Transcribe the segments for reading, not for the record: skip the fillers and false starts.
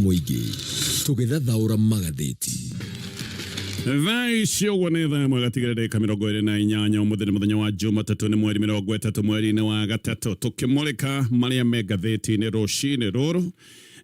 Mũingĩ tũgĩthathaũra magathĩti. Thaa ici ũguo nĩ thaa ĩmwe gatigĩrĩ ndagĩka 28. Ũmũthĩ nĩ mũthenya wa Jumatatũ, nĩ mweri 30 mweri-inĩ wa gatatũ, tũkĩmũrĩka marĩa me ngathĩti-inĩ rũcinĩ rũrũ.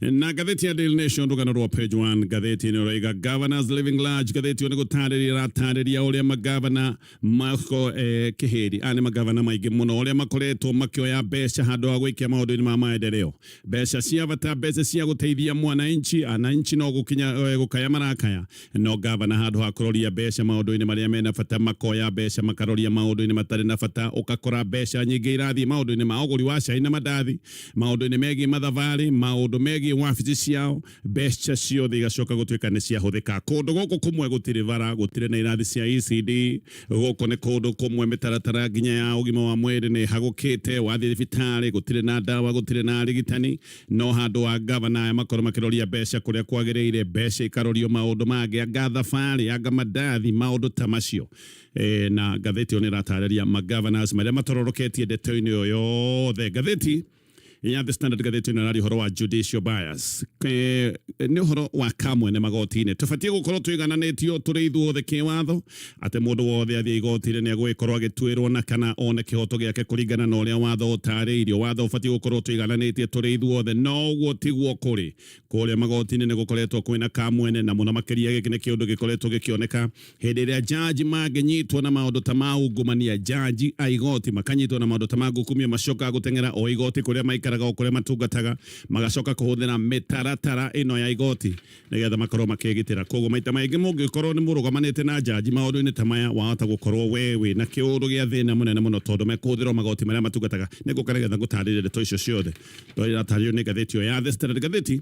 Na ngathĩti ya Daily Nation, rũgano rwa page 1 ngathĩti-inĩ ũroiga "Governors Living Large". Ngathĩti ĩyo nĩ gũtarĩria ĩratarĩria ũrĩa magavana mako kĩhĩri aya nĩ magavana maingĩ mũno, ũrĩa makoretwo makĩoya mbeca handũ ha gwĩkia maũndũ-inĩ ma maendeleo, mbeca cia bata, mbeca cia gũteithia mwananchi. Ananchi no gũkinya gũkaya marakaya, no gavana handũ ha kũroria mbeca maũndũ-inĩ marĩa mena bata, makoya mbeca makaroria maũndũ-inĩ matarĩ na bata. Ũgakora mbeca nyingĩ irathiĩ maũndũ-inĩ ma ũgũri wa cai na mandathi, maũndũ-inĩ megiĩ mathabarĩ, maũndũ megiĩ wabici ciao. Mbeca ciothe igacoka gũtuĩka nĩ ciahũthĩka. Kũndũ gũkũ kũmwe gũtirĩ bara, gũtirĩ na irathi cia ECD. Gũkũ nĩ kũndũ kũmwe mĩtaratara nginya ya ũgima wa mwĩrĩ nĩ ĩhagũkĩte. Wathiĩ thibitarĩ gũtirĩ na ndawa, gũtirĩ na arigitani. No handũ wa gavana aya makorwo makĩroria mbeca kũrĩa kwagĩrĩire, mbeca ikarorio maũndũ mangĩ, anga thabarĩ, anga mandathi, maũndũ ta macio. Na ngathĩti ĩyo nĩ ĩratarĩria magavanasi marĩa matororoketie ndeto-inĩ ĩyo yothe. Ngathĩti ya The Standard, ngathĩti ĩno ĩraria ũhoro wa judicial bias. Nĩ ũhoro wa kamwene magoti-inĩ. Tũbatiĩ gũkorwo tũigananĩtio tũrĩ ithuothe kĩwatho, atĩ mũndũ wothe athiĩ igoti-inĩ nĩ egũgĩkorwo agĩtuĩrwo na kana one kĩhoto gĩake kũringana na ũrĩa watho ũtarĩirio. Watho ũbatiĩ gũkorwo tũigananĩtie tũrĩ ithuothe, no ũguo tiguo kũrĩ. Kũrĩa magoti-inĩ nĩ gũkoretwo kwĩna kamwene, na mũno makĩria gĩkĩ nĩ kĩũndũ gĩkoretwo gĩkĩoneka hĩndĩ ĩrĩa jaji mangĩnyitwo na maũndũ ta ma ungumania. Jaji a igoti makanyitwo na maũndũ ta ma ngukumio, macokaga gũteng'era o igoti kũrĩa maikaraga, o kũrĩa matungataga, magacoka kũhũthĩra mĩtaratara ĩno ya igoti nĩgetha makorwo makĩgitĩra. Koguo maita maingĩ mũngĩkorwo nĩ mũrũgamanĩte na jaji maũndũ-inĩ ta maya, wahota gũkorwo we wĩ na kĩũndũ gĩa thĩna mũnene mũno, tondũ mekũhũthĩra o magoti marĩa matungataga. Nĩ ngũka nĩgetha ngũtarĩrie ndeto icio ciothe iratarĩrio nĩ ngathĩti ĩyo ya The Standard. Ngathĩti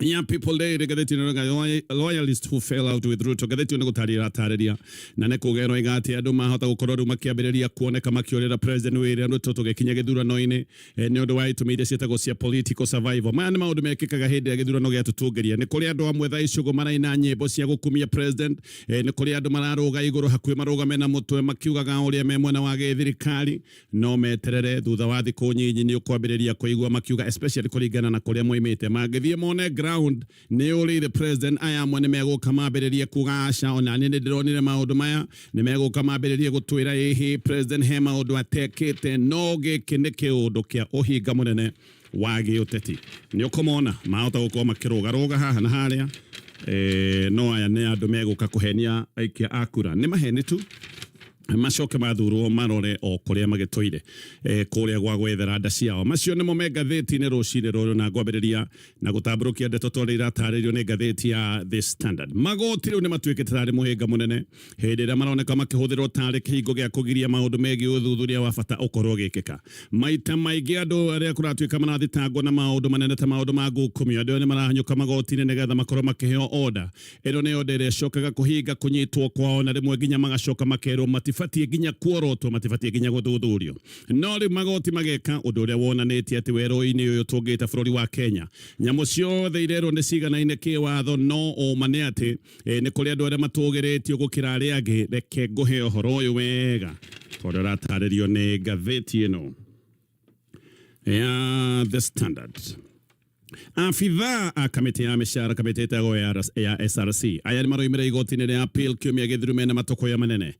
ya People Daily, ngathĩti ĩno ĩrauga "Loyalist who fell out with Ruto". Ngathĩti ĩyo nĩ gũtarĩria ĩratarĩria na nĩ kuga ĩroiga atĩ andũ mahota gũkorwo rĩu makĩambĩrĩria kuoneka makĩũrĩra President William Ruto tũgĩkinya gĩthurano-inĩ, nĩ ũndũ wa itũmi iria ciĩtagwo cia political survival. Maya nĩ maũndũ mekĩkaga hĩndĩ ya gĩthurano gĩatũtũngĩria. Nĩ kũrĩ andũ amwe thaa ici ũguo maraina nyĩmbo cia gũkumia president, nĩ kũrĩ andũ mararũga igũrũ hakuhĩ marũgame na mũtwe makiugaga ũrĩa me mwena wa gĩthirikari, no meterere thutha wa thikũ nyinyi nĩ ũkwambĩrĩria kũigua makiuga, especially kũringana na kũrĩa moimĩte, mangĩthiĩ mone ground nĩ ũrĩire president, aya amwe nĩ megũka mambĩrĩrie kuga, "Aca, ona niĩ nĩ ndĩronire maũndũ maya." Nĩ megũka mambĩrĩrie gũtwĩra ĩhĩ president he maũndũ atekĩte. No gĩkĩ nĩ kĩũndũ kĩa ũhinga mũnene wa gĩũteti. Nĩ ũkũmona mahota gũkorwo makĩrũgarũga haha na harĩa, no aya nĩ andũ megũka kũhenia aikia a kura. Nĩ maheni tu, macoke mathurwo marore o kũrĩa magĩtũire, kũrĩa gwa gwethera nda ciao. Macio nĩmo me ngathĩti-inĩ rũcinĩ rũrũ, na ngwambĩrĩria na gũtambũrũkia ndeto tondũ iratarĩrio nĩ ngathĩti ya The Standard. Magoti rĩu nĩ matuĩkĩte tarĩ mũhĩnga mũnene hĩndĩ ĩrĩa maroneka makĩhũthĩrwo tarĩ kĩhingo gĩa kũgiria maũndũ megiĩ ũthuthuria wa bata ũkorwo ũgĩkĩka. Maita maingĩ andũ arĩa kũratuĩka marathitangwo na maũndũ manene ta maũndũ ma ngukumio, andũ aya nĩ marahanyũka magoti-inĩ nĩgetha makorwo makĩheo order. Ĩno nĩ order ĩrĩa ĩcokaga kũhinga kũnyitwo kwao, na rĩmwe nginya magacoka makerwo matibatiĩ nginya kuorotwo, matibatiĩ nginya gũthuthurio. No rĩu magoti mageka ũndũ ũrĩa wonanĩtie atĩ werũ-inĩ ũyũ tũngĩta bũrũri wa Kenya, nyamũ ciothe irerwo nĩ ciganaine kĩwatho, no ũma nĩ atĩ nĩ kũrĩ andũ arĩa matũgĩrĩtio gũkĩra arĩa angĩ. Reke ngũhe ũhoro ũyũ wega tondũ ũratarĩrio nĩ ngathĩti ĩno ya The Standard. Abithaa a kamĩtĩ ya mĩcara, kamĩtĩ ĩtagwo ya SRC, aya nĩ maroimĩra igoti-inĩ rĩa appeal kiumia gĩthiru mena matũkũya manene.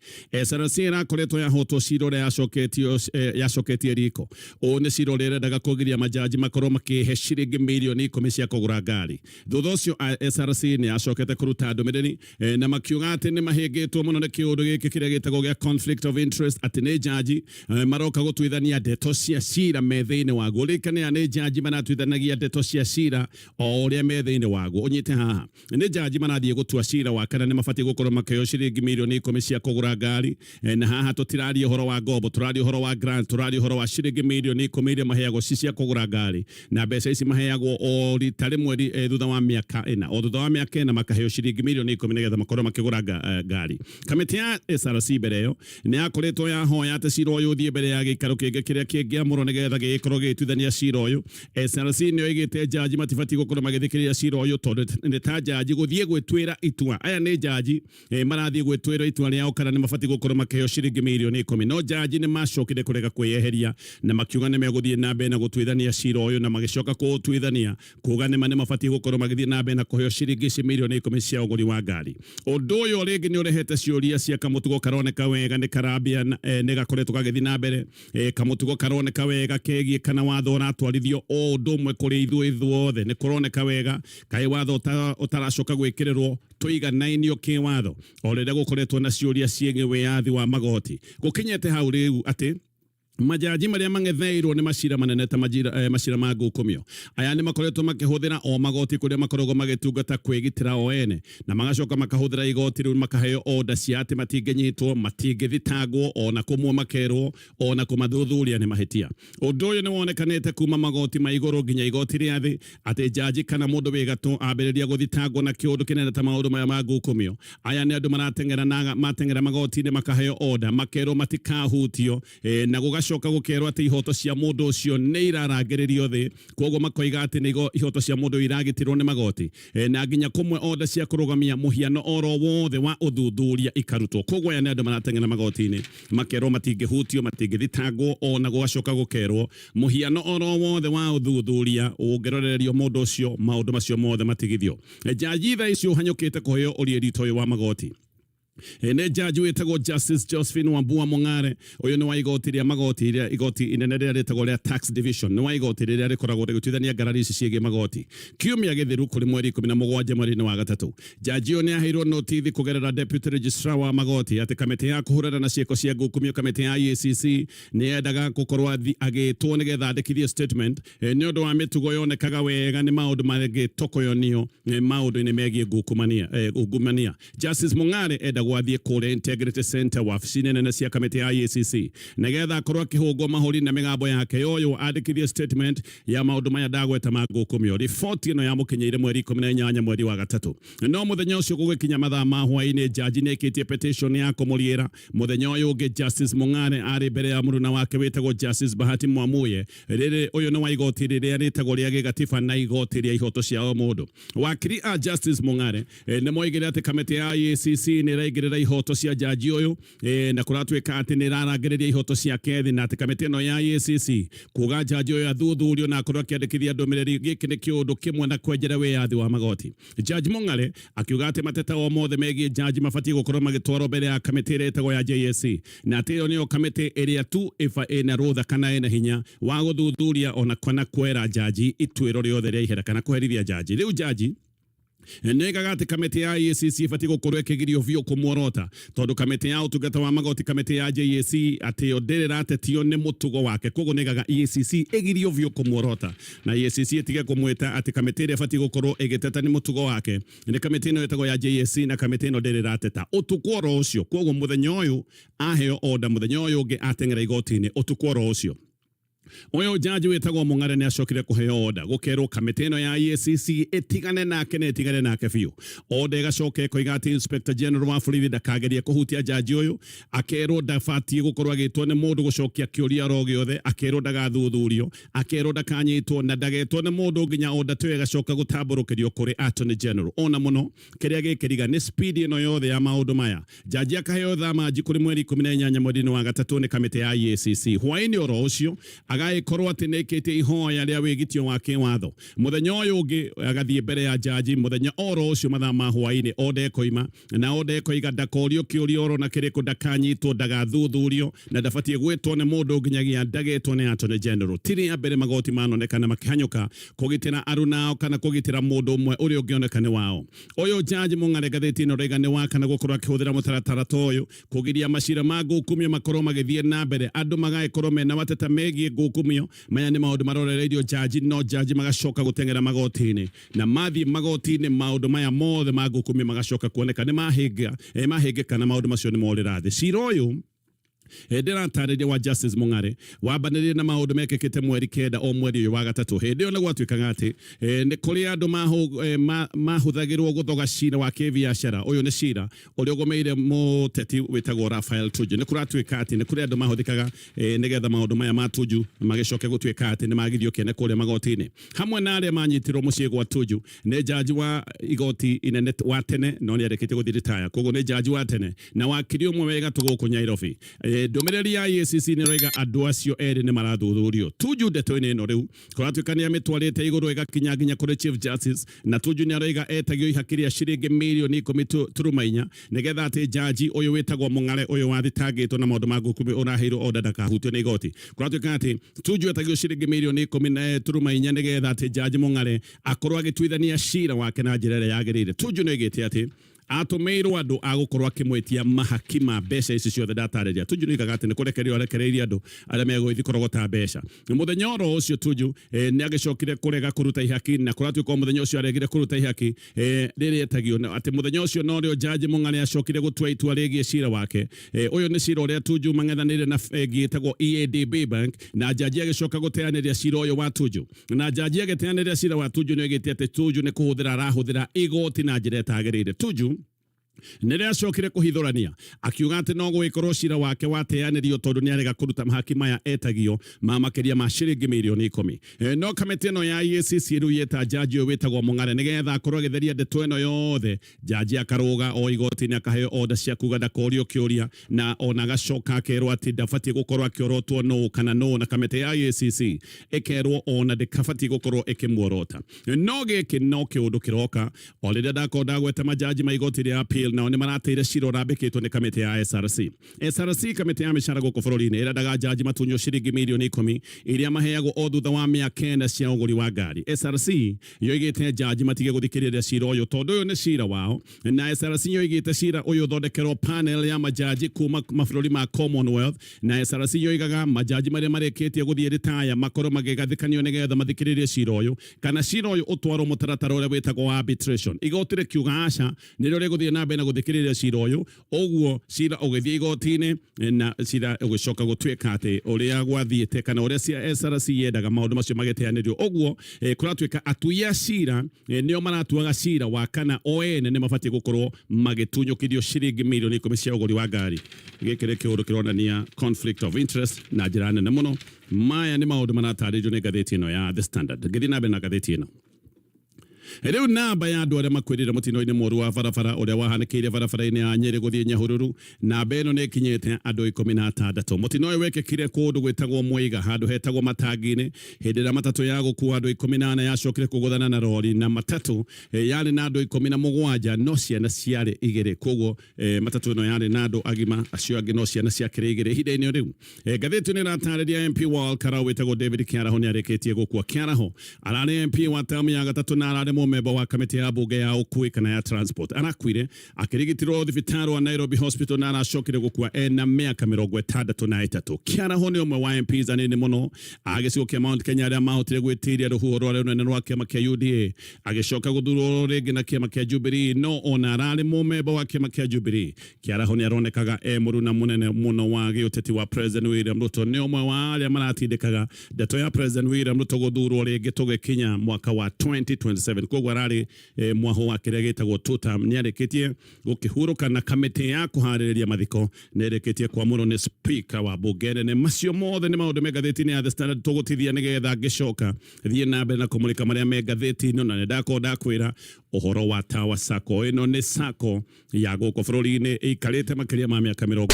SRC ĩrakoretwo yahotwo cira ũrĩa yacoketie riko. Ũũ nĩ cira ũrĩa ĩrendaga kũgiria majaji makorwo makĩhe ciringi mirioni 10 cia kũgũra ngari. Thutha ũcio SRC nĩ yacokete kũruta ndũmĩrĩri, na makiuga atĩ nĩ mahĩngĩtwo mũno nĩ kĩũndũ gĩkĩ kĩrĩa gĩtagwo gĩa conflict of interest, atĩ nĩ jaji maroka gũtuithania ndeto cia cira me thĩinĩ waguo. Ririkana nĩ jaji maratuithanagia ndeto cia cira o ũrĩa me thĩinĩ waguo. Ũnyite haha, nĩ jaji marathiĩ gũtua cira wa kana nĩ mabatiĩ gũkorwo makĩheo ciringi mirioni 10 cia kũgũra ngari. Na haha tũtiraria ũhoro wa ngombo, tũraria ũhoro wa grant, tũraria ũhoro wa ciringi mirioni 10 iria maheagwo ci cia kũgũra ngari. Na mbeca ici maheagwo o rita rĩmwe thutha wa mĩaka 4. O thutha wa mĩaka 4 makaheo ciringi mirioni 10 nĩgetha makorwo makĩgũra ngari. Kamĩtĩ ya SRC mbere ĩyo nĩ yakoretwo yahoya atĩ cira ũyũ ũthiĩ mbere ya gĩikaro kĩngĩ kĩrĩa kĩngĩamũrwo nĩgetha gĩgĩkorwo gĩgĩtuithania cira ũyũ. SRC nĩyo ĩgĩte Njaji matibatiĩ gũkorwo magĩthikĩrĩria cira ũyũ tondũ nĩ ta njaji gũthiĩ gwĩtuĩra itua. Aya nĩ njaji marathiĩ gwĩtuĩra itua rĩao kana nĩ mabatiĩ gũkorwo makĩheo ciringi mirioni 10. No njaji nĩ macokire kũrega kwĩyeheria na makiuga nĩ megũthiĩ na mbere na gũtuithania cira ũyũ, na magĩcoka kũũtuithania kuga nĩma nĩ mabatiĩ gũkorwo magĩthiĩ na mbere na kũheo ciringi ici mirioni 10 cia ũgũri wa ngari. Ũndũ ũyũ rĩngĩ nĩ ũrehete ciũria cia kamũtugo karoneka wega nĩ karambia nĩ gakoretwo gagĩthiĩ na mbere, kamũtugo karoneka wega kegiĩ kana watho ũratwarithio o ũndũ ũmwe kũrĩ ithuĩ ithuothe. Nĩ kũroneka wega kaĩ watho ũtaracoka gwĩkĩrĩrwo tũiganainio kĩwatho, o rĩrĩa gũkoretwo na ciũria ciĩgiĩ wĩyathi wa magoti. Gũkinyĩte hau rĩu atĩ majaji marĩa mang'etheirwo nĩ macira manene ta macira ma ngukumio aya nĩ makoretwo makĩhũthĩra o magoti kũrĩa makoragwo magĩtungata kwĩgitĩra o ene, na magacoka makahũthĩra igoti rĩu makaheo order cia atĩ matingĩnyitwo, matingĩthitangwo, ona kũmwe makerwo ona kũmathuthuria nĩ mahĩtia. Ũndũ ũyũ nĩ wonekanĩte kuma magoti ma igũrũ nginya igoti rĩa thĩ, atĩ njaji kana mũndũ wĩ gatũ ambĩrĩria gũthitangwo na kĩũndũ kĩnene ta maũndũ maya ma ngukumio, aya nĩ andũ marateng'era na mateng'era magoti-inĩ makaheo order, makerwo matikahutio, na gũgacoka gũkerwo atĩ ihoto cia mũndũ ũcio nĩ irarangĩrĩrio thĩ. Koguo makoiga atĩ nĩ ihoto cia mũndũ iragitĩrwo nĩ magoti, na nginya kũmwe order cia kũrũgamia mũhiano oro wothe wa ũthuthuria ikarutwo. Koguo aya nĩ andũ marateng'era magoti-inĩ makerwo matingĩhutio, matingĩthitangwo, ona gũgacoka gũkerwo mũhiano oro wothe wa ũthuthuria ũngĩrorererio mũndũ ũcio, maũndũ macio mothe matigithio. Njaji thaa ici ũhanyũkĩte kũheo ũriĩri ta ũyũ wa magoti nĩ jaji wĩtagwo Justice Josephine Wambua Mong'are. Ũyũ nĩ wa igoti rĩa magoti rĩa igoti inene rĩrĩa rĩtagwo rĩa Tax Division, nĩ wa igoti rĩrĩa rĩkoragwo rĩgĩtuithania ngarari ici ciĩgiĩ magoti. Kiumia gĩthiru kũrĩ mweri 17 mweri-inĩ wa gatatũ, jaji ũyũ nĩ aheirwo notithi kũgerera Deputy Registrar wa magoti atĩ kamĩtĩ ya kũhũrana na ciĩko cia ngukumio, kamĩtĩ ya EACC, nĩ yendaga gũkorwo agĩtwo nĩgetha andĩkithie statement, nĩ ũndũ wa mĩtugo yonekaga wega nĩ maũndũ mangĩtokoyonio maũndũ-inĩ megiĩ ungumania. Justice Mong'are endagwo athiĩ kũrĩa Integrity Center, wabici-inĩ nene cia kamĩtĩ ya EACC, nĩgetha akorwo akĩhũngwo mahũri na mĩgambo yake yoywo andĩkithie statement ya maũndũ maya ndagweta ma ngukumio. Riboti ĩno yamũkinyĩire mweri 18 mweri wa gatatũ, no mũthenya ũcio gũgĩkinya mathaa ma hwaĩ-inĩ jaji nĩ ĩkĩtie petition ya kũmũriĩra. Mũthenya ũyũ ũngĩ Justice Mong'are arĩ mbere ya mũruna wake wĩtagwo Justice Bahati Mwamuye. Rĩrĩ ũyũ nĩ wa igoti rĩrĩa rĩtagwo rĩa gĩgatiba na igoti rĩa ihoto cia o mũndũ. Wakiri a Justice Mong'are nĩ moigire atĩ kamĩtĩ ya EACC nĩ ĩraingĩrĩra ihoto cia jaji ũyũ, na kũratuĩka atĩ nĩ ĩrarangĩrĩria ihoto ciake thĩ, na atĩ kamĩtĩ ĩno ya EACC kuga jaji ũyũ athuthurio na akorwo akĩandĩkithia ndũmĩrĩri, gĩkĩ nĩ kĩũndũ kĩmwe na kwenjera wĩyathi wa magoti. Judge Mong'are akiuga atĩ mateta o mothe megiĩ jaji mabatiĩ gũkorwo magĩtwarwo mbere ya kamĩtĩ ĩrĩa ĩtagwo ya JSC, na atĩ ĩyo nĩyo kamĩtĩ ĩrĩa tu ĩba ĩna rũtha kana ĩna hinya wa gũthuthuria ona kana kwera jaji ituĩro rĩothe rĩa ihera kana kũherithia jaji. Rĩu jaji nĩoigaga atĩ kamĩtĩ ya EACC ĩbatiĩ gũkorwo ĩkĩgirio biũ kũmuorota, tondũ kamĩtĩ ya ũtungata wa magoti, kamĩtĩ ya JSC, atĩ yo ndĩrĩ ĩratetio nĩ mũtugo wake. Koguo nĩoigaga EACC ĩgirio biũ kũmuorota na EACC ĩtige kũmwĩta atĩ kamĩtĩ ĩrĩa ĩbatiĩ gũkorwo ĩgĩteta nĩ mũtugo wake nĩ kamĩtĩ ĩno ĩtagwo ya JSC, na kamĩtĩ ĩno ndĩrĩ ĩrateta ũtukũ oro ũcio. Koguo mũthenya ũyũ aheo order, mũthenya ũyũ ũngĩ ateng'era igoti-inĩ ũtukũ oro ũcio. Ũyũ jaji wĩtagwo Mong'are nĩ acokire kũheo order gũkerwo kamĩtĩ ĩno ya EACC ĩtigane nake na ĩtigane nake biũ. Order ĩgacoka ĩkoiga atĩ Inspector General wa borithi ndakagerie kũhutia jaji ũyũ, akerwo ndabatiĩ gũkorwo agĩtwo nĩ mũndũ gũcokia kĩũria oro gĩothe, akerwo ndagathuthurio, akerwo ndakanyitwo na ndagetwo nĩ mũndũ nginya order ta ĩyo ĩgacoka gũtambũrũkĩrio kũrĩ Attorney General. Ona mũno kĩrĩa gĩkĩriga nĩ speed ĩno yothe ya maũndũ maya. Jaji akaheo thamanji kũrĩ mweri 18 mweri-inĩ wa gatatũ nĩ kamĩtĩ ya EACC. Hwaĩ-inĩ oro ũcio agagĩkorwo atĩ nĩkĩtie ihoya rĩa wĩgitio wa kĩwatho. Mũthenya ũyũ ũngĩ agathiĩ mbere ya jaji, mũthenya oro ũcio mathaa ma hwaĩ-inĩ order ĩkoima, na order ĩkoiga ndakorio kĩũria oro na kĩrĩkũ, ndakanyitwo, ndagathuthũrio na ndabatiĩ gwĩtwo nĩ mũndũ nginyagia ndagetwo nĩ Attorney General. Ti rĩa mbere magoti manonekana makĩhanyũka kũgitĩra arunao kana kũgitĩra mũndũ ũmwe ũrĩa ũngĩoneka nĩ wao. Ũyũ Jaji Mong'are ngathĩti ĩno raiga nĩ wa kana gũkorwo akĩhũthĩra mũtaratara ta ũyũ kũgiria macira ma ngukumio makorwo magĩthiĩ na mbere, andũ magagĩkorwo mena mateta megiĩ ngukumio. Maya nĩ maũndũ marorereirio jaji, no jaji magacoka gũteng'era magoti-inĩ, na mathiĩ magoti-inĩ maũndũ maya mothe ma ngukumio magacoka kuoneka nĩ mahĩngĩka na maũndũ macio nĩ morĩra thĩ. Cira ũyũ Ndĩratarĩria wa Justice Mung'are wambanĩrĩrie na maũndũ mekĩkĩte mweri 9 o mweri ũyũ wa gatatũ. Hĩndĩ ĩyo nĩ gwatuĩkaga atĩ nĩ kũrĩ andũ mahũthagĩrwo gũthoga cira wa kĩbiacara. Ũyũ nĩ cira ũrĩa ũgũmĩire mũteti wĩtagwo Raphael Tuju. Nĩ kũratuĩka atĩ nĩ kũrĩ andũ mahũthĩkaga nĩgetha maũndũ maya ma Tuju magĩcoke gũtuĩka atĩ nĩ magithio kĩene kũrĩa magoti-inĩ. Hamwe na arĩa manyitirwo mũciĩ gwa Tuju nĩ jaji wa igoti inene wa tene, no nĩ arĩkĩtie gũthiĩ ritaya, koguo nĩ jaji wa tene na wakiri ũmwe wĩ gatũ gũkũ Nairobi. Ndũmĩrĩri ya EACC nĩ ĩroiga andũ acio erĩ nĩ marathuthurio. Tuju ndeto-inĩ ĩno rĩu kũratuĩka nĩ amĩtwarĩte igũrũ ĩgakinya nginya kũrĩ Chief Justice, na Tuju nĩ aroiga etagio ihaki rĩa ciringi mirioni 10.4 nĩgetha atĩ jaji ũyũ wĩtagwo Mung'are ũyũ wathitangĩtwo na maũndũ ma ngũkũ ũraheirwo order ndakahutio nĩ igoti. Kũratuĩka atĩ Tuju etagio ciringi mirioni 10.4 nĩgetha atĩ jaji Mung'are akorwo agĩtuithania cira wake na njĩra ĩrĩa yagĩrĩire. Tuju nĩ oigĩte atĩ atũmĩirwo andũ a gũkorwo akĩmwĩtia mahaki ma mbeca ici ciothe ndatarĩria. Tuju nĩ oigaga atĩ nĩ kũrekererio arekereirie andũ arĩa megũgĩthiĩ kũrogota mbeca. Mũthenya oro ũcio Tuju nĩ agĩcokire kũrega kũruta ihaki, na kũratuĩka o mũthenya ũcio aregire kũruta ihaki rĩrĩa etagio, atĩ mũthenya ũcio norĩo jaji Mung'are acokire gũtua itua rĩgiĩ cira wake. Ũyũ nĩ cira ũrĩa Tuju mang'ethanĩire na bengi ĩtagwo EADB Bank, na jaji agĩcoka gũteanĩria cira ũyũ wa Tuju. Na jaji agĩteanĩria cira wa Tuju nĩ oigĩte atĩ Tuju nĩ kũhũthĩra arahũthĩra igoti na njĩra ĩtagĩrĩire. Tuju nĩrĩa acokire kũhithũrania akiuga atĩ no gũgĩkorwo cira wake wateanĩrio tondũ nĩ arega kũruta mahaki maya etagio ma makĩria ma ciringi mirioni 10. No kamĩtĩ ĩno ya EACC rĩu yeta jaji ũyũ wĩtagwo Mung'are nĩgetha akorwo agĩtheria ndeto ĩno yothe. Jaji akarũga o igoti-inĩ akaheo order cia kuga ndakorio kĩũria, na ona agacoka akerwo atĩ ndabatiĩ gũkorwo akĩorotwo nũ kana nũ, na kamĩtĩ ya EACC ĩkerwo ona ndĩkabatiĩ gũkorwo ĩkĩmuorota. No gĩkĩ no kĩũndũ kĩroka o rĩrĩa ndakorwo ndagweta majaji ma igoti rĩa appeal nao nĩ marateire cira ũrambĩkĩtwo nĩ kamĩtĩ ya SRC. SRC, kamĩtĩ ya mĩcara gũkũ bũrũri-inĩ, ĩrendaga jaji matunywo ciringi mirioni 10 iria maheagwo o thutha wa mĩaka 4 cia ũgũri wa ngari. SRC yoigĩte jaji matige gũthikĩrĩria cira ũyũ tondũ ũyũ nĩ cira wao, na SRC yoigĩte cira ũyũ ũthondekerwo panel ya majaji kuma mabũrũri ma Commonwealth, na SRC yoigaga majaji marĩa marĩkĩtie gũthiĩ ritaya makorwo magĩgathĩkanio nĩgetha mathikĩrĩrie cira ũyũ, kana cira ũyũ ũtwarwo mũtaratara ũrĩa wĩtagwo wa arbitration. Igoti rĩkiuga aca, nĩrĩo rĩgũthiĩ na mbere na gũthikĩrĩria cira ũyũ. Ũguo cira ũgĩthiĩ igoti-inĩ na cira ũgĩcoka gũtuĩka atĩ ũrĩa gwathiĩte kana ũrĩa cia SRC yendaga maũndũ macio magĩteanĩrio. Ũguo kũratuĩka atui a cira nĩo maratuaga cira wa kana o ene nĩ mabatiĩ gũkorwo magĩtunyũkithio ciringi mirioni 10 cia ũgũri wa ngari. Gĩkĩ nĩ kĩũndũ kĩronania conflict of interest na njĩra nene mũno. Maya nĩ maũndũ maratarĩrio nĩ ngathĩti ĩno ya The Standard. Ngĩthiĩ na mbere na ngathĩti ĩno rĩu, namba ya andũ arĩa makuĩrĩire mũtino-inĩ mũru wa barabara ũrĩa wahanĩkĩire barabara-inĩ ya Nyĩrĩ gũthiĩ Nyahururu, namba ĩno nĩ ĩkinyĩte andũ 16. Mũtino ũyũ wekĩkire kũndũ gwĩtagwo Mwĩiga, handũ hetagwo Matangi-inĩ, hĩndĩ ĩrĩa matatũ ya gũkua andũ 14 yacokire kũgũthana na rori, na matatũ yarĩ na andũ 17 no ciana ciarĩ 2. Koguo matatũ ĩno yarĩ na andũ agima, acio angĩ no ciana ciakĩrĩ 2. Ihinda-inĩ rĩu ngathĩti ĩno ĩratarĩria MP wa Olkarau wĩtagwo David Kĩaraho nĩ arĩkĩtie gũkua. Kĩaraho ararĩ MP wa tamu ya gatatũ na ararĩ mũmemba wa kamĩtĩ ya bunge ya ũkui kana ya transport. Arakuire akĩrigitĩrwo thibitarĩ wa Nairobi Hospital na aracokire gũkua ena mĩaka 63. Kĩaraho nĩ ũmwe wa MPs anini mũno a gĩcigo kĩa Mount Kenya arĩa mahotire gwĩtiria rũhuho rwa rũnene rwa kĩama kĩa UDA, agĩcoka gũthurwo rĩngĩ na kĩama kĩa Jubilee. No ona ararĩ mũmemba wa kĩama kĩa Jubilee, Kĩaraho nĩ aronekaga e mũruna mũnene mũno wa gĩũteti wa President William Ruto. Nĩ ũmwe wa arĩa maratindĩkaga ndeto ya President William Ruto gũthurwo rĩngĩ tũgĩkinya mwaka wa 2027. Koguo ararĩ mwahũ wa kĩrĩa gĩtagwo two term. Nĩ arĩkĩtie gũkĩhurũka na kamĩtĩ ya kũharĩrĩria mathiko nĩ ĩrĩkĩtie kwamũrwo nĩ speaker wa bunge nene. Macio mothe nĩ maũndũ me ngathĩti-inĩ ya The Standard. Tũgũtithia nĩgetha ngĩcoka thiĩ na mbere na kũmũrĩka marĩa me ngathĩti-inĩ, na nĩ ndakorwo ndakwĩra ũhoro wa Tower Sacco. Ĩno nĩ sacco ya gũkũ bũrũri-inĩ ĩikarĩte makĩria ma mĩaka 20.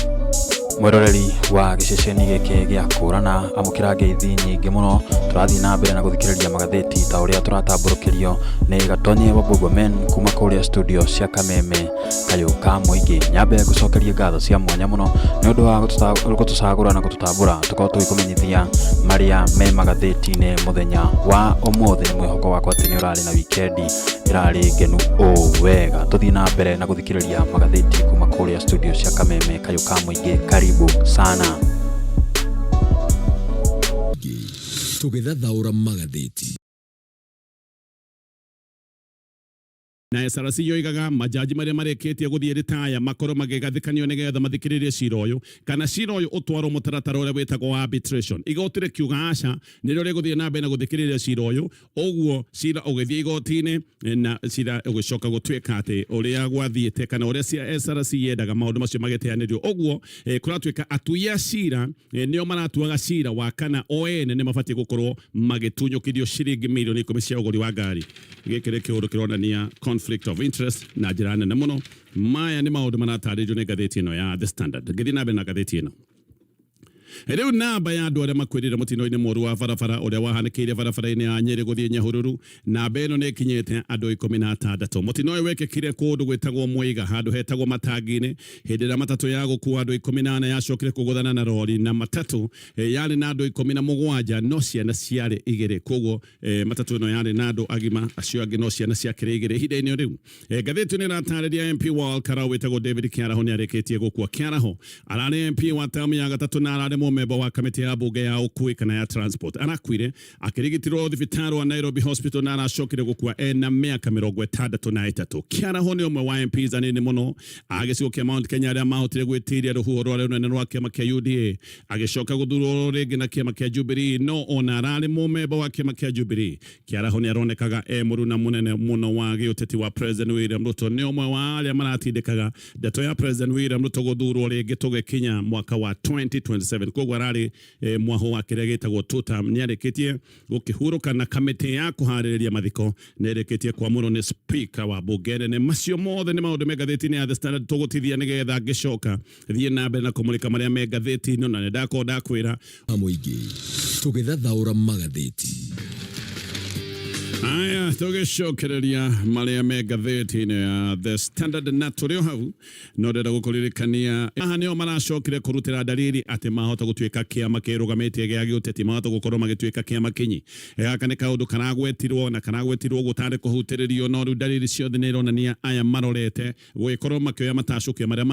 Mwĩroreri wa gĩceceni gĩkĩ gĩa kũrana, amũkĩra ngeithi nyingĩ mũno. Tũrathiĩ na mbere na gũthikĩrĩria magathĩti ta ũrĩa tũratambũrũkĩrio nĩ Gatonye wa Bugwa Men kuma kũrĩa studio cia Kameme kayũ ka mũingĩ. Nyambe ngũcokerie ngatho cia mwanya mũno nĩ ũndũ wa gũtũcagũra na gũtũtambũra tũkorwo tũgĩkũmenyithia marĩa me magathĩti-inĩ mũthenya wa ũmũthĩ. Nĩ mwĩhoko wakwa atĩ nĩ ũrarĩ na wikendi ĩrarĩ ngenu ũũ wega. Tũthiĩ na mbere na gũthikĩrĩria magathĩti kuma kũrĩa studio cia Kameme kayũ ka mũingĩ. Karibu sana. Tũgĩthathaũra magathĩti. Na SRC yoigaga majaji marĩa marĩkĩtie gũthiĩ ritaya makorwo magĩgathĩkanio nĩgetha mathikĩrĩrie cira ũyũ, kana cira ũyũ ũtwarwo mũtaratara ũrĩa wĩtagwo wa arbitration. Igoti rĩkiuga aca, nĩrĩo rĩgũthiĩ na mbere na gũthikĩrĩria cira ũyũ. Ũguo cira ũgĩthiĩ igoti-inĩ na cira ũgĩcoka gũtuĩka atĩ ũrĩa gwathiĩte kana ũrĩa cia SRC yendaga maũndũ macio magĩteanĩrio. Ũguo kũratuĩka atui a cira nĩo maratuaga cira wa kana o ene nĩ mabatiĩ gũkorwo magĩtunyũkithio ciringi mirioni 10 cia ũgũri wa ngari. Gĩkĩ nĩ kĩũndũ kĩronania conflict of interest na njĩra nene mũno. Maya nĩ maũndũ maratarĩrio nĩ ngathĩti ĩno ya The Standard. Ngĩthiĩ na mbere na ngathĩti ĩno rĩu, namba ya andũ arĩa makuĩrĩire mũtino-inĩ mũru wa barabara ũrĩa wahanĩkĩire barabara-inĩ ya Nyĩrĩ gũthiĩ Nyahururu, namba ĩno nĩ ĩkinyĩte andũ 16. Mũtino ũyũ wekĩkire kũndũ gwĩtagwo Mwĩiga, handũ hetagwo Matangi-inĩ, hĩndĩ ĩrĩa matatũ ya gũkua andũ 14 yacokire kũgũthana na rori, na matatũ yarĩ na andũ 17 no ciana ciarĩ 2. Koguo matatũ ĩno yarĩ na andũ agima, acio angĩ no ciana ciakĩrĩ 2. Ihinda-inĩ rĩu ngathĩti nĩ ĩratarĩria MP wa Olkalau wĩtagwo David Kĩaraho nĩ arĩkĩtie gũkua. Kĩaraho ararĩ MP wa tamu ya gatatũ na ararĩ mũmemba wa kamĩtĩ ya bunge ya ũkui kana ya transport. Arakuire akĩrigitĩrwo thibitarĩ wa Nairobi Hospital na aracokire gũkua ena mĩaka 63. Kĩaraho nĩ ũmwe wa MPs anini mũno a gĩcigo kĩa Mount Kenya arĩa mahotire gwĩtiria rũhuho rwa rũnene rwa kĩama kĩa UDA, agĩcoka gũthurwo rĩngĩ na kĩama kĩa Jubilee. No ona ararĩ mũmemba wa kĩama kĩa Jubilee, Kĩaraho nĩ aronekaga e mũruna mũnene mũno wa gĩũteti wa President William Ruto. Nĩ ũmwe wa arĩa maratindĩkaga ndeto ya President William Ruto gũthurwo rĩngĩ tũgĩkinya mwaka wa 2027. Koguo ararĩ mwahũ wa kĩrĩa gĩtagwo two term. Nĩ arĩkĩtie gũkĩhurũka na kamĩtĩ ya kũharĩrĩria mathiko nĩ ĩrĩkĩtie kwamũrwo nĩ speaker wa bunge nene. Macio mothe nĩ maũndũ me ngathĩti-inĩ ya The Standard. Tũgũtithia nĩgetha ngĩcoka thiĩ na mbere na kũmũrĩka marĩa me ngathĩti-inĩ, na nĩ ndakorwo ndakwĩra Mũingĩ tũgĩthathaũra magathĩti. Aya, tũgĩcokereria marĩa me ngathĩti-inĩ ya The Standard, na tũrĩ o hau no ndĩrenda gũkũririkania haha nĩo maracokire kũrutĩra dalili atĩ mahota gũtuĩka kĩama kĩrũgamĩtie gĩa gĩũteti, mahota gũkorwo magĩtuĩka kĩama kinyi. Gaka nĩ kaũndũ karagwetirwo na karagwetirwo gũtarĩ kũhutĩrĩrio, no rĩu dalili ciothe nĩ ironania aya marorete gũgĩkorwo makĩoya matacũkio marĩa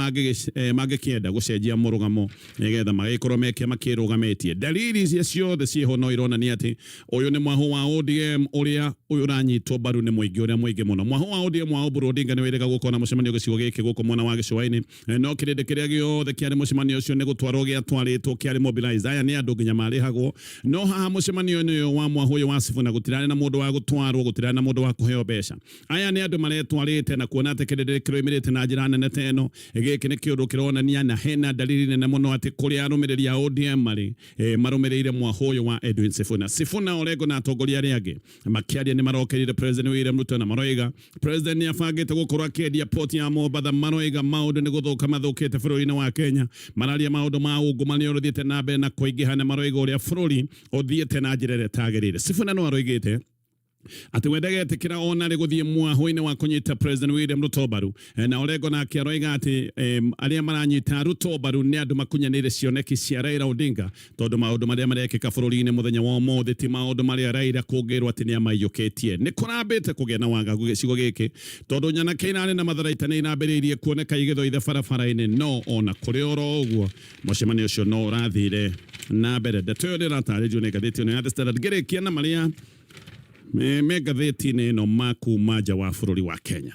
mangĩkĩenda gũcenjia mũrũgamo nĩgetha magĩkorwo me kĩama kĩrũgamĩtie. Dalili icia ciothe ciĩho no ironania atĩ ũyũ nĩ mwahũ wa ODM ũrĩa ũyũ ũranyitwo mbaru nĩ mũingĩ ũrĩa mũingĩ mũno. Mwahũ wa ODM wa Oburu Odinga nĩ wĩrĩga gũkorwo na mũcemanio gĩcigo gĩkĩ gũkũ mwena wa gĩcũa-inĩ, no kĩrĩndĩ kĩrĩa gĩothe kĩarĩ mũcemanio ũcio nĩ gũtwarwo gĩatwarĩtwo, kĩarĩ mobilized. Aya nĩ andũ nginya marĩhagwo, no haha mũcemanio-inĩ ũyũ wa mwahũ ũyũ wa Sifuna gũtirarĩ na mũndũ wa gũtwarwo, gũtirarĩ na mũndũ wa kũheo mbeca. Aya nĩ andũ maretwarĩte, na kuona atĩ kĩrĩndĩ kĩrũmĩrĩte na njĩra nene ta ĩno, gĩkĩ nĩ kĩũndũ kĩronania na hena dalili nene mũno atĩ kũrĩa arũmĩrĩri a ODM marĩ marũmĩrĩire mwahũ ũyũ wa Edwin Sifuna. Sifuna, Orengo na atongoria arĩa angĩ makĩaria nĩ marokerire President William Ruto na maroiga President nĩ abangĩte gũkorwo akĩendia port ya Mombatha. Maroiga maũndũ nĩ gũthũka mathũkĩte bũrũri-inĩ wa Kenya. Mararia maũndũ ma ungumania ũrĩa ũthiĩte na mbere na kũingĩha, na maroiga ũrĩa bũrũri ũthiĩte na njĩra ĩrĩa ĩtagĩrĩire. Sifuna no aroigĩte atĩ we ndagetĩkĩra ona rĩ gũthiĩ mwahũ-inĩ wa kũnyita President William Ruto mbaru. Na Orengo nake aroiga atĩ arĩa maranyita Ruto mbaru nĩ andũ makunyanĩire cioneki cia Raila Odinga, tondũ maũndũ marĩa marekĩka bũrũri-inĩ mũthenya wa ũmũthĩ ti maũndũ marĩa Raila kũngĩrwo atĩ nĩ amaiyũkĩtie. Nĩ kũrambĩte kũgĩa na wagagu gĩcigo gĩkĩ, tondũ nyanake irarĩ na matharaita nĩ irambĩrĩirie kuoneka igĩthoitha barabara-inĩ. No ona kũrĩ oro ũguo, mũcemanio ũcio no ũrathire na mbere. Ndeto ĩyo nĩ ĩratarĩrio nĩ ngathĩti ĩno ya The Standard. Ngĩrĩkia na marĩa me ngathĩti-inĩ ĩno ma kuma nja wa bũrũri wa Kenya.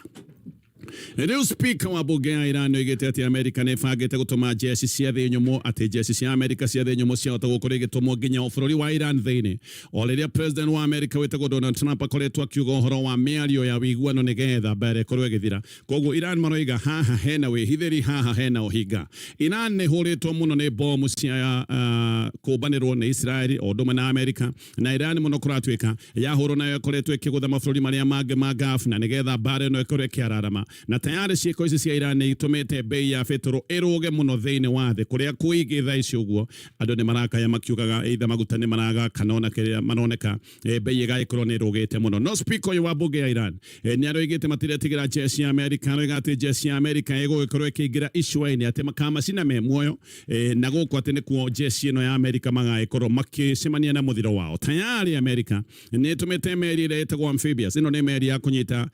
Rĩu speaker wa bunge ya Iran oigĩte atĩ Amerika nĩ ĩbangĩte gũtũma jeshi cia thĩ nyũmũ, atĩ jeshi cia Amerika cia thĩ nyũmũ ciahota gũkorwo igĩtũmwo nginya o bũrũri wa Iran thĩinĩ, o rĩrĩa president wa Amerika wĩtagwo Donald Trump akoretwo akiuga ũhoro wa mĩario ya ũiguano nĩgetha mbara ĩkorwo ĩgĩthira. Koguo Iran maroiga haha hena wĩhithĩri, haha hena ũhinga. Iran nĩ hũrĩtwo mũno nĩ bomu cia kũmbanĩrwo nĩ Israeli o ũndũ ũmwe na Amerika, na Iran mũno kũratuĩka yahũrwo nayo ĩkoretwo ĩkĩgũtha mabũrũri marĩa mangĩ ma Gulf na nĩgetha mbara ĩno ĩkorwo ĩkĩararama. Na tayarĩ ciĩko ici cia Iran nĩ itũmĩte bei ya betũrũ ĩrũge mũno thĩinĩ wa thĩ kũrĩa kũingĩ. Thaa ici ũguo andũ nĩ marakaya makiugaga either maguta nĩ maraga kana ona kĩrĩa maroneka bei ĩgagĩkorwo nĩ ĩrũgĩte mũno. No speaker ũyũ wa bunge ya Iran nĩ aroigĩte matiretigĩra jeshi ya Amerika. Aroiga atĩ jeshi ya Amerika ĩgũgĩkorwo ĩkĩingĩra icua-inĩ, atĩ makamacina me muoyo, na gũkũ atĩ nĩkuo jeshi ĩno ya Amerika magagĩkorwo makĩcemania na mũthiro wao. Tayari Amerika nĩ ĩtũmĩte meri ĩrĩa ĩtagwo amphibious. Ĩno nĩ meri ya kũnyita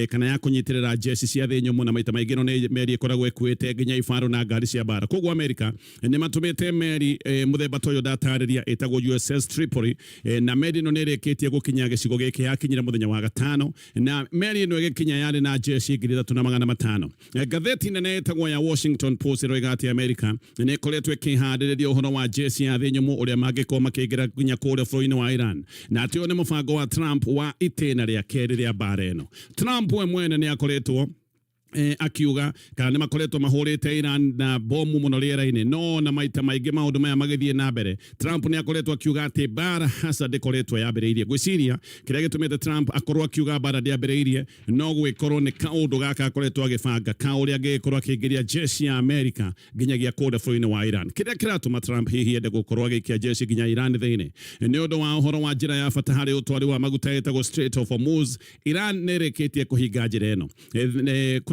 kana ya kũnyitĩrĩra jeshi cia cia thĩ nyũmũ na maita maingĩ ĩno nĩ meri ĩkoragwo ĩkuĩte nginya ibarũ na ngari cia mbara. Koguo Amerika nĩ matũmĩte meri mũthemba ta ũyũ ndatarĩria ĩtagwo USS Tripoli, na meri ĩno nĩ ĩrĩkĩtie gũkinya gĩcigo gĩkĩ, yakinyire mũthenya wa gatano, na meri ĩno ĩgĩkinya yarĩ na jeshi 3500. Ngathĩti nene ĩtagwo ya Washington Post ĩroiga atĩ Amerika nĩ ĩkoretwo ĩkĩharĩrĩria ũhoro wa jeshi ya thĩ nyũmũ ũrĩa mangĩkorwo makĩingĩra nginya kũrĩa bũrũri-inĩ wa Iran, na atĩ ũyũ nĩ mũbango wa Trump wa itĩna rĩa kerĩ rĩa mbara ĩno. Trump we mwene nĩ akoretwo akiuga kana nĩ makoretwo mahũrĩte Iran na bomu mũno rĩera-inĩ, no na maita maingĩ maũndũ maya magĩthiĩ na mbere Trump nĩ akoretwo akiuga atĩ mbara hasa ndĩkoretwo yambĩrĩirie. Ngwĩciria kĩrĩa gĩtũmĩte Trump akorwo akiuga mbara ndĩambĩrĩirie no gwĩkorwo nĩ kaũndũ gaka akoretwo agĩbanga ka ũrĩa angĩgĩkorwo akĩingĩria jeshi ya Amerika nginyagia kũrĩa bũrũri-inĩ wa Iran. Kĩrĩa kĩratũma Trump hihi ende gũkorwo agĩikia jeshi nginya Iran thĩinĩ nĩ ũndũ wa ũhoro wa njĩra ya bata harĩ ũtwari wa maguta ĩtagwo Strait of Hormuz. Iran nĩ ĩrĩkĩtie kũhinga njĩra ĩno.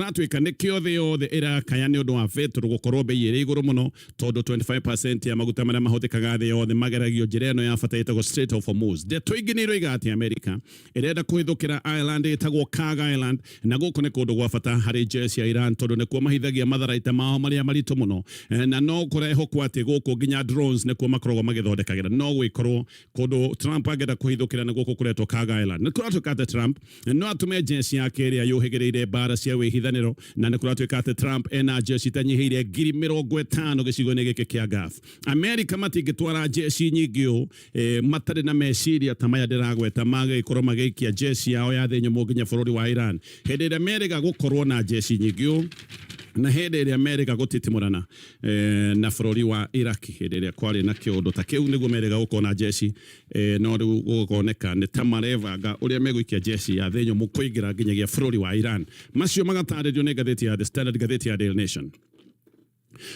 Kũratuĩka nĩkĩo thĩ yothe ĩrakaya nĩ ũndũ wa betũrũ gũkorwo bei ĩrĩ igũrũ mũno, tondũ 25% ya maguta marĩa mahũthĩkaga thĩ yothe mageragio njĩra ĩno ya bata ĩtagwo Strait of Hormuz. Ndeto ingĩ nĩ iroiga atĩ Amerika ĩrenda kũhithũkĩra island ĩtagwo Kag Island, na gũkũ nĩ kũndũ gwa bata harĩ jeshi ya Iran tondũ nĩkuo mahithagia matharaita mao marĩa maritũ mũno, na no kũrehokwo atĩ gũkũ nginya drones nĩkuo makoragwo magĩthondekagĩra. No gwĩkorwo kũndũ Trump angĩenda kũhithũkĩra nĩ gũkũ kũretwo Kag Island. Nĩ kũratuĩka atĩ Trump no atũme jeshi yake ĩrĩa yũhĩgĩrĩire mbara cia wĩhithanĩro, na nĩ kũratuĩka atĩ Trump ena jeshi itanyihĩire 50,000 gĩcigo-inĩ gĩkĩ kĩa Gulf. Amerika matingĩtwara jeshi nyingĩ ũũ matarĩ na meciria ta maya ndĩragweta magĩkorwo magĩikia jeshi yao ya thĩ nyũmũ nginya bũrũri wa Iran. Hĩndĩ ĩrĩa merĩga gũkorwo na jeshi nyingĩ ũũ, na hĩndĩ ĩrĩa merĩga gũtitimũrana na bũrũri wa Iraq hĩndĩ ĩrĩa kwarĩ na kĩũndũ ta kĩu nĩguo merĩga gũkorwo na jeshi, no rĩu gũkoneka nĩ ta marebanga ũrĩa megũikia jeshi ya thĩ nyũmũ kũingĩra nginyagia bũrũri wa Iran. Macio magatarĩrio nĩ ngathĩti ya The Standard, ngathĩti ya Daily Nation.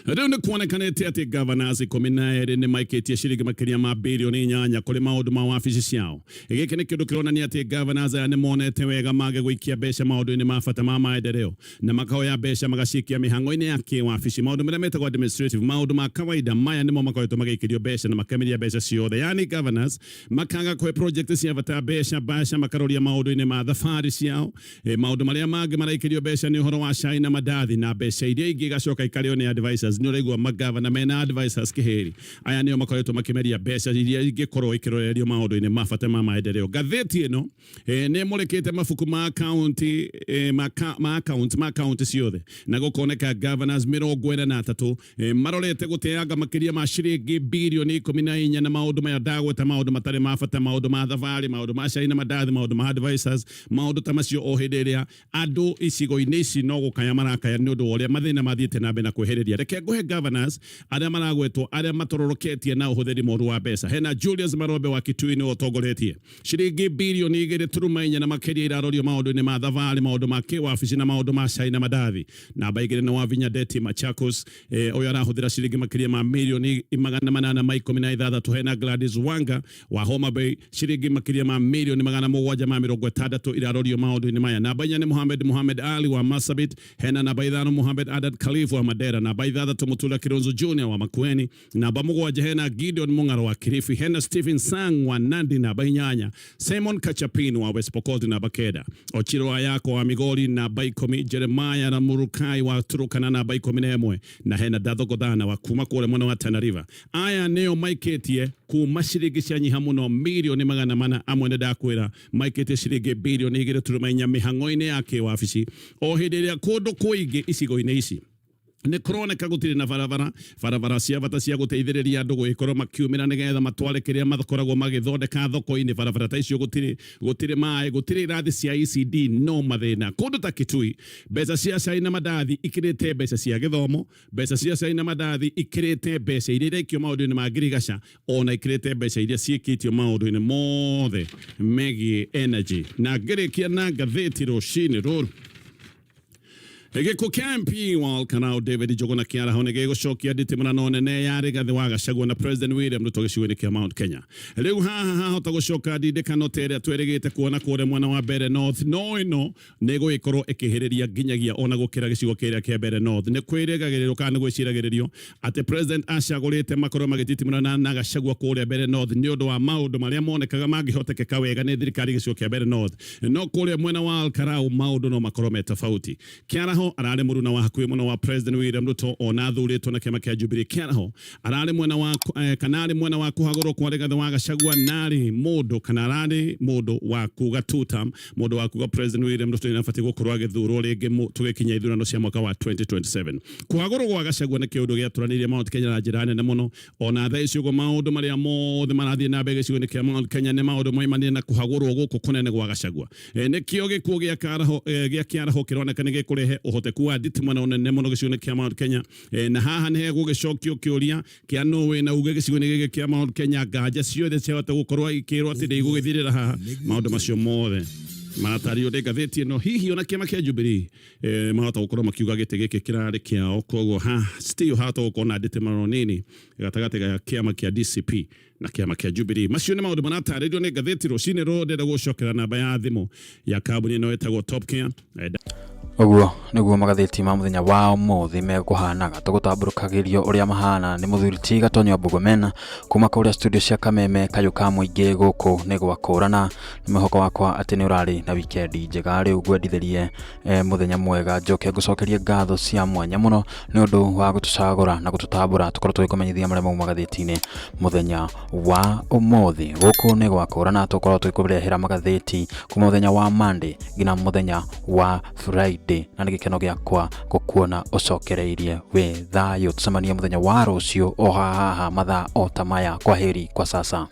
Rĩu nĩ kuonekanĩte atĩ governors 12 nĩ maikĩtie ciringi makĩria ma birioni 8 kũrĩ maũndũ ma wabici ciao. Gĩkĩ nĩ kĩndũ kĩronania atĩ governors aya nĩ monete wega mage gũikia mbeca maũndũ-inĩ ma bata ma maendeleo, na makaoya mbeca magacikia mĩhang'o-inĩ ya kĩwabici, maũndũ marĩa metagwo administrative, maũndũ ma kawaida. Maya nĩmo makoretwo magĩikĩrio mbeca na makemeria mbeca ciothe, yani governors makaga kũhe project cia bata mbeca, mbeca makaroria maũndũ-inĩ ma thabarĩ ciao. Maũndũ marĩa mangĩ maraikĩrio mbeca nĩ ũhoro wa cai na mandathi, na mbeca iria ingĩ igacoka ikarĩo nĩ advisors. Nĩ ũraigua magavana mena advisors kĩhĩri, aya nĩo makoretwo makĩmeria mbeca iria ingĩkorwo ikĩrorerio maũndũ-inĩ ma bata ma maendeleo. Ngathĩti ĩno nĩ ĩmũrĩkĩte mabuku ma county, ma account ma county ciothe, na gũkoneka governors 43 marorete gũteanga makĩria ma ciringi birioni 14 na maũndũ maya ndagweta, maũndũ matarĩ ma bata, maũndũ ma thabarĩ, maũndũ ma cai na mandathi, maũndũ ma advisors, maũndũ ta macio, o hĩndĩ ĩrĩa andũ icigo-inĩ ici no gũkaya marakaya nĩ ũndũ wa ũrĩa mathĩna mathiĩte na mbere na kwĩhĩrĩria. Reke ngũhe governors arĩa maragwetwo arĩa matororoketie na ũhũthĩri mũru wa mbeca. Hena Julius Marombe wa Kitui, nĩwe ũtongoretie, ciringi birioni 2.4 na makĩria irarorio maũndũ-inĩ ma thabarĩ, maũndũ ma kĩwabici na maũndũ ma cai na mandathi. Namba 2 nĩ Wavinya Ndeti, Machakos, ũyũ arahũthĩra ciringi makĩria ma mirioni 816. Hena Gladys Wanga wa Homa Bay, ciringi makĩria ma mirioni 760 irarorio maũndũ-inĩ maya. Namba 4 nĩ Mohamed Mohamed Ali wa Marsabit. Hena namba 5 Mohamed Adad Khalif wa Mandera. Namba 6 Mutula Kilonzo Junior wa Makueni. Namba 7 hena Gideon Mung'aro wa Kilifi. Hena Stephen Sang wa Nandi namba 8, Simon Kachapin wa West Pokot namba 9, Ochiro Ayako wa Migori namba 10, Jeremiah na Murukai wa Turukana namba 11, na hena Datho Godhana wa kuma kũrĩa mwena wa Tana River. Aya nĩo maikĩtie kuma ciringi cia nyiha mũno mirioni 400. Amwe nĩ ndakwĩra maikĩtie ciringi birioni 2.4 mĩhang'o-inĩ ya kĩwabici, o hĩndĩ ĩrĩa kũndũ kũingĩ icigo-inĩ ici nĩ kũroneka gũtirĩ na barabara, barabara cia bata cia gũteithĩrĩria andũ gũgĩkorwo makiumĩra nĩgetha matware kĩrĩa makoragwo magĩthondeka thoko-inĩ. Barabara ta icio gũtirĩ, gũtirĩ maĩ, gũtirĩ irathi cia ECD, no mathĩna. Kũndũ ta Kitui mbeca cia cai na mandathi ikĩrĩte mbeca cia gĩthomo, mbeca cia cai na mandathi ikĩrĩte mbeca iria iraikio maũndũ-inĩ ma ngirigaca, ona ikĩrĩte mbeca iria ciĩkĩtio maũndũ-inĩ mothe megiĩ energy. Na ngĩrĩkia na ngathĩti rũcinĩ rũrũ. Gĩkuũ kĩa MP wa Olkalau David Njuguna Kĩaraho nĩ gĩgũcokia nditimũrano nene ya Rigathĩ wa Gachagua na President William Ruto gĩcigo-inĩ kĩa Mount Kenya. Rĩu haha hahota gũcoka ndindĩkano ta ĩrĩa twĩrĩgĩte kuona kũrĩa mwena wa Mbeere North, no ĩno nĩ ĩgũgĩkorwo ĩkĩhĩrĩria nginyagia ona gũkĩra gĩcigo kĩrĩa kĩa Mbeere North. Nĩ kwĩrĩgagĩrĩrwo kana nĩ gwĩciragĩrĩrio atĩ President acagũrĩte makorwo magĩtitimũrana na Gachagua kũrĩa Mbeere North nĩ ũndũ wa maũndũ marĩa monekaga mangĩhotekeka wega nĩ thirikari gĩcigo kĩa Mbeere North. No kũrĩa mwena wa Olkalau maũndũ no makorwo me tofauti. Kĩaraho ararĩ mũruna wa hakuhĩ mũno wa President William Ruto ona athurĩtwo na kĩama kĩa Jubilee. Kĩaraho ararĩ mwena wa kana arĩ mwena wa kũhagũrwo kwa Rigathĩ wa Gachagua na arĩ mũndũ kana ararĩ mũndũ wa kuga two term, mũndũ wa kuga President William Ruto nĩabatiĩ gũkorwo agĩthurwo rĩngĩ tũgĩkinya ithurano cia mwaka wa 2027. Kũhagũrwo gwa Gachagua nĩ kĩũndũ gĩatũranĩirie Mount Kenya na njĩra nene mũno. Ona thaa ici ũguo maũndũ marĩa mothe marathiĩ na mbere gĩcigo-inĩ kĩa Mount Kenya nĩ maũndũ moimanire na kũhagũrwo gũkũ kũnene gwa Gachagua. Nĩkĩo gĩkuũ gĩa Karaho gĩa Kĩaraho kĩroneka nĩ gĩkũrehe ũhoteku wa nditimũrano nene mũno gĩcigo-inĩ kĩa Mount Kenya. Na haha nĩ hegũgĩcokio kĩũria kĩa nũ wĩna uge gĩcigo-inĩ gĩkĩ kĩa Mount Kenya. Nganja ciothe ciahota gũkorwo ikĩrwo atĩ ndĩigũgĩthirĩra haha. Maũndũ macio mothe maratario nĩ ngathĩti ĩno. Hihi ona kĩama kĩa Jubilee mahota gũkorwo makiuga gĩtĩ gĩkĩ kĩrarĩ kĩao, koguo ha still hahota gũkorwo na nditimũrano nini gatagatĩ ga kĩama kĩa DCP na kĩama kĩa Jubilee. Macio nĩ maũndũ maratarĩrio nĩ ngathĩti rũcinĩ rũrũ. Ndĩrenda gũcokera namba ya thimũ ya kambuni ĩno ĩtagwo Top Care. Ũguo nĩguo magathĩti ma mũthenya wa ũmũthĩ mekũhanaga. Tũgũtambũrũkagĩrio ũrĩa mahana nĩ mũthuri ti Gatonyo Mbugomena kuma kũrĩa studio cia Kameme kayũ ka mũingĩ. Gũkũ nĩ gwakũrana. Nĩ mwĩhoko wakwa atĩ nĩ ũrarĩ na wikendi njega. Rĩu ngwendithĩrie mũthenya mwega, njoke ngũcokerie ngatho cia mwanya mũno nĩ ũndũ wa gũtũcagũra na gũtũtambũra tũkorwo tũgĩkũmenyithia marĩa mau magathĩti-inĩ mũthenya wa ũmũthĩ. Gũkũ nĩ gwakũrana, tũkorwo tũgĩkũrehera magathĩti kuma mũthenya wa Monday nginya mũthenya wa Friday, na nĩ gĩkeno gĩakwa gũkuona ũcokereirie wĩ thayũ. Tũcemanie mũthenya wa rũciũ o haha mathaa o ta maya. Kwaheri kwa sasa.